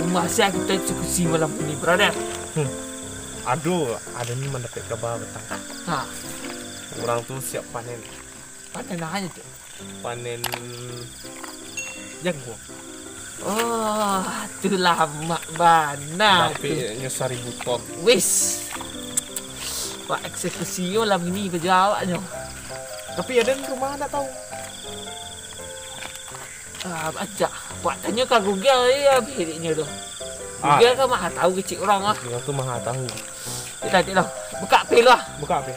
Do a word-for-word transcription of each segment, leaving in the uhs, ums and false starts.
Masih kita eksekusi malam ini, brother. Hmm. Aduh, ada ni mandapek kaba patang. Ha. Urang tu siap panen. Panen apo tu? Panen jaguang. Oh, tu lamak bana tu. Tapi nyo saribu ton. Wis. Wak eksekusi yo lah mini bajawabnyo. Tapi aden rumah ndak tahu. Ah, baco. Wak tanyo ka Google je abih diknyo tu. Ah. Google kan maha tahu kecek urang lah. Google tu maha tahu. Kita cek lah. Buka P lah. Buka P.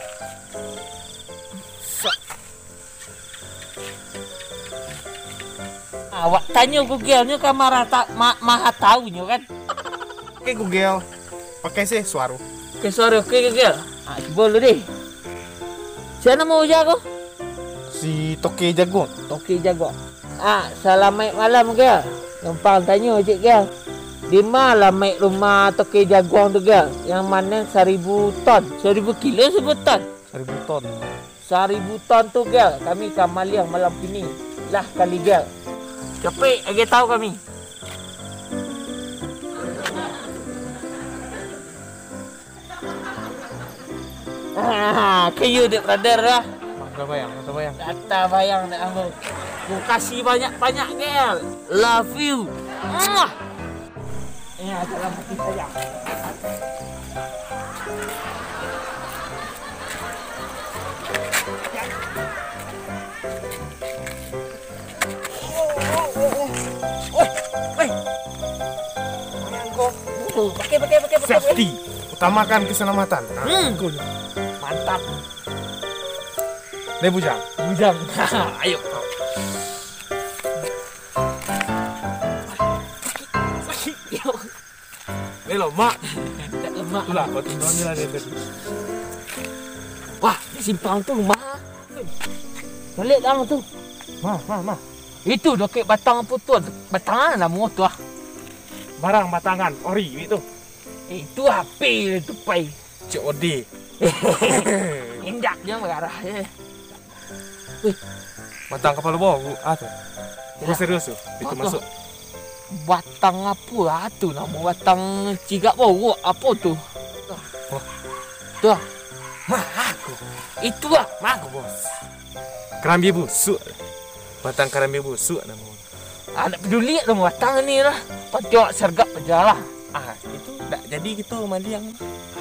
Awak tanyo Google nyo kan marah ta-, ma-, maha tahu nyo kan. Oke Google, pakai sih suara. Oke suara, oke Google. Ah, cubo lu deh. Sia namo uja ko? Si Toke Jaguang. Toke Jaguang. Ah, salamaik malam Google. Numpang tanyo cek Google. Di ma alamaik rumah Toke Jaguang tu Google? Yang manen saribu ton, saribu kilo, saribu ton. Saribu ton. Saribu ton tu, Gel, kami ka maliang malam kini. Lah kali, Gel. Capek, agiah tahu kami. Ah, kayu dek brother lah. Mata bayang, mata bayang. Mata bayang dek ambo. Makasih banyak-banyak, Gel. Love you. Mwah. Ya, dalam hati saya. Oi, oi. Pakai, pakai, pakai, pakai. Safety. Utamakan keselamatan. Nah, hmm. Mantap. Deh, Bujang. Bujang. Ayo. Sakit, yo. Eh, lemak. Tak lemak. Itulah, buat tinggal ni lah dia tadi. Wah, di simpang tu rumah. Balik dalam tu. Mah, mah, mah. Itu dokek batang putus. Batang lah namo tu ah. Barang batangan, ori, itu. Eh, itu H P tu, pai. C O D. Indak, jangan marah, eh. Wih. Batang kapalo bogok, ah, tu. Serius tu? Itu masuk. Batang apo lah tu namo? Batang cigak bogok apo tu? Wah. Tu ah. Mah aku. Itu ah. Mah aku, Bos. Karambia busuk. Batang karambia busuk namo. Ah, ndak paduli lah batang ni lah. Pacok sergap aja lah. Ah, itu ndak jadi kito maliang.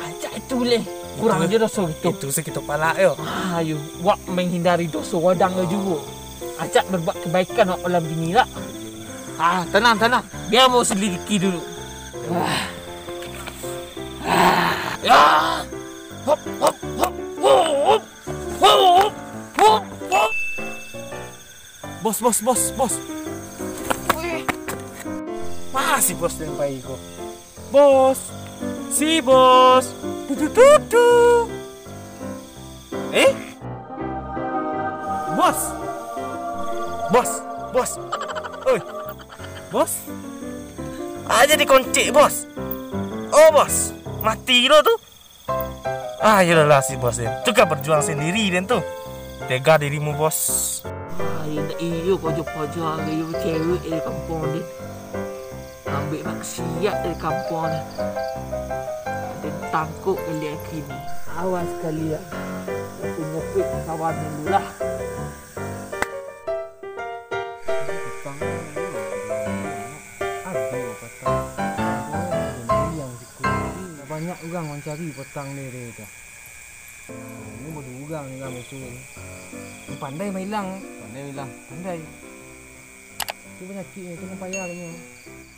Ah, cak itu leh. Kurang aja doso kito. Itu se kito palak yo. Ah, ayo, wak menghindari doso wadang yo juo. Acak berbuat kebaikan wak malam bini lah. Ah, tenang, tenang. Biar mau selidiki dulu. Ah. Ah. Ya. Hop, hop, hop. Hop, hop, hop, hop. Bos, bos, bos, bos. Wih. Masih bos den pai ko. Bos. Si bos. Tutu, tutu. Eh? Bos. Bos, bos. Oi. Bos. Aja dikoncik, bos. Oh, bos. Mati lo tu. Ah, iyolah si bos den. Tu kan berjuang sendiri den tu. Tega dirimu, bos. Ah, indak iyo paja-paja iyo cewek dari kampung den. Ambil maksiat dari kampung den. Den tangkok kali kini. Awas kalian. Aku nyepik kawan dulu lah. Patang ni, ado patang. Patang ni, yang siku. Banyak urang mancari patang ni, dia tu. Nah, ni baru urang ni lah musuh ni. Ni pandai mailang. Pandai mailang. Pandai. Tu panyakik ni, tu payah ni.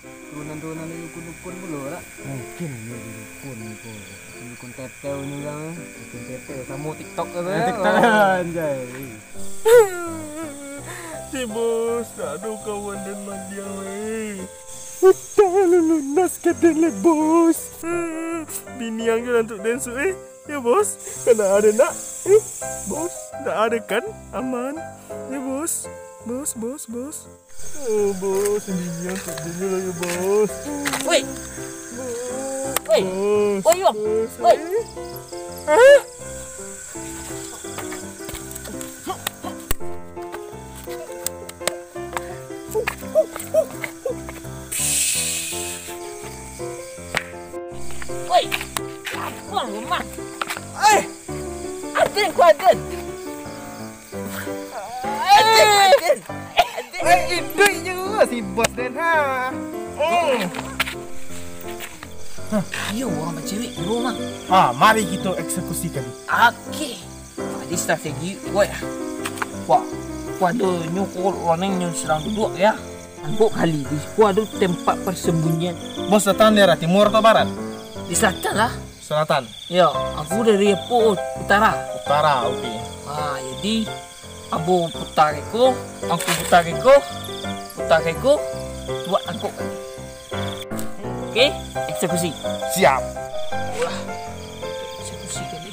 Turunan-turunan dari dukun-dukun pulo lah. Mungkin dia dari dukun ni ko. Dukun-dukun teteu ni urang eh. Dukun teteu samo TikTok tu. Eh, TikTok, anjay. Si bos, tak ada kawan dan madiang eh. Utang lu lunaskan den le, bos. Bini ang jo lah untuk den su eh. Ya, bos. Kan ada nak? Eh, bos, tak ada kan? Aman. Ya, bos. Bos, bos, bos. Oh, bos, bini ang tak dengar lagi, bos. Woi. Bos. Woi. Bos. Woi, yo. Bos, woi. Eh. Hah? Hei, lapang rumah. Eh, Aden ko Aden. Aden, Aden. Aden. Eh, iduik juo si bos den, ha. Hmm. Hah, iyo urang bacewek di rumah. Ha, mari kito eksekusi kali. Oke. Jadi strategi ko yo. Wah, ko ado nyo ko urang nyo sadang duduak yo. Angkok kali di ko ado tempat persembunyian. Bos datang dari timur atau barat? Di selatan lah. Selatan. Yo, aku dari apo, utara. Utara, oke. Ha, jadi ambo puta ko, angku puta ko, puta ko, buek angkok kali. Oke, eksekusi. Siap. Wah, eksekusi tadi.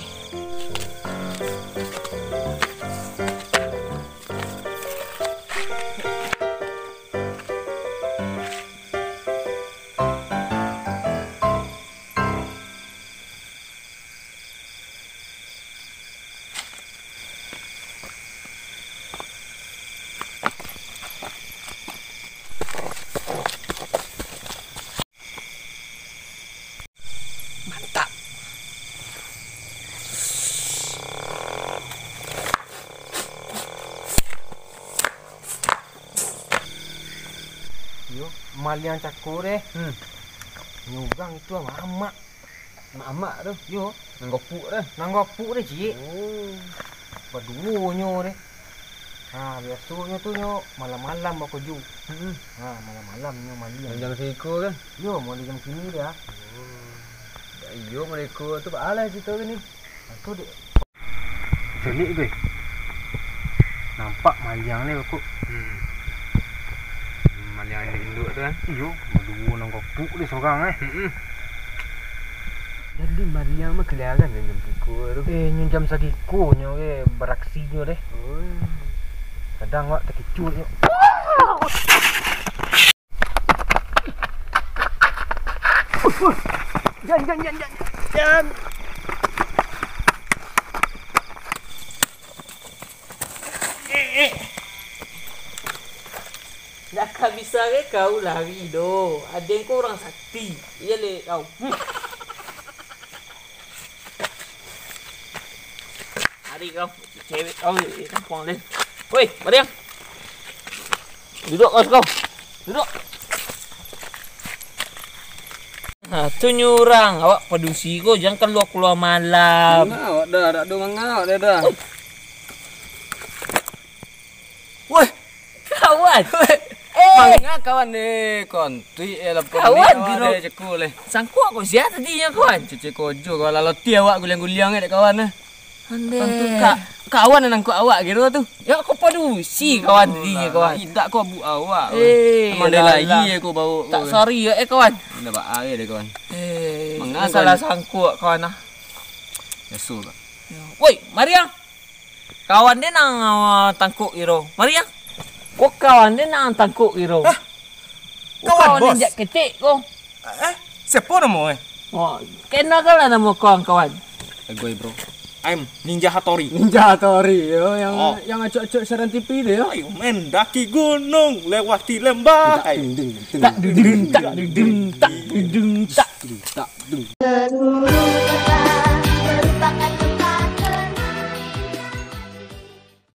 Mantap. Yo, maliang cako deh. Hmm. Nyurang itu amak-amak. Amak-amak tu? Yo. Nan gopuk tu? Nan gopuk tu, ciek. Oh. Baduonyo deh. Ha, biasonyo tu nyo malam-malam bakojo. Hmm. Ha, malam-malam nyo maliang. Jam siko kan? Yo, mulai jam kini dia. Oh. Iyo, mereka tu baalah cerita ni. Ha, tu dek. Jonik gue. Nampak maliang ni, Kok. Hmm. Maliang induk-induk tu kan? Iyo, baduo nan gopuk ni sorang, eh. Hmm. Jadi maliang mah keliaran jam tigo tu. Eh, nyo jam sagiko nyo ke, baraksinyo deh. Oh. Kadang awak takicuik nyo. Jan, jan, jan, jan. Jan. Dak ka bisa ke kau lari doh. Aden ko urang sakti. Iyo leh kau. Hmm. Lari kau. Cewek kau, eh, kampuang den. Woi, Mariang. Duduk kau, kau. Duduk. Ha, tu nyurang. Awak padusi ko, jan kalua-kalua malam. Manga awak dah, dak ado manga awak dah, dah. Woi. Kawan. Eh. Manga kawan, eh, kontuik, eh, lapang kawan, ni, awak biro. Ado ceko, leh. Sangkuak ko sia tadinyo, kawan? Cece kojo, kawan. Laloti awak guliang-guliang, eh, dek kawan, eh. Ondeh. Tentu ka-, kawan nan angkok awak kiro tu. Yo, ko padusi kawan tadinyo, kawan. Indak ko abu awak. Eh, emang dari lahia ko bau ko. Tak sorry yo, eh, kawan. Indak baa deh, kawan. Eh, manga salah sangkuak kawan ah. Biaso, Kak. Yo. Woi, Mariang. Kawan den nan, ah, tangkok kiro. Mariang. Ko kawan den nan tangkok kiro. Hah? Ko kawan, kawan bos? Den jak ketek ko. Eh, siapo namo, eh? Oh, kenalkanlah namo kawan-kawan. Eh, gue, bro. I'm Ninja Hattori. Ninja Hattori, yo, yang, oh, yang acok-acok siaran T V tu, yo. Ayo, mendaki gunung, lewati lembah. Tak dudung, tak dudung, tak dudung, tak dudung, tak. Tak dudung.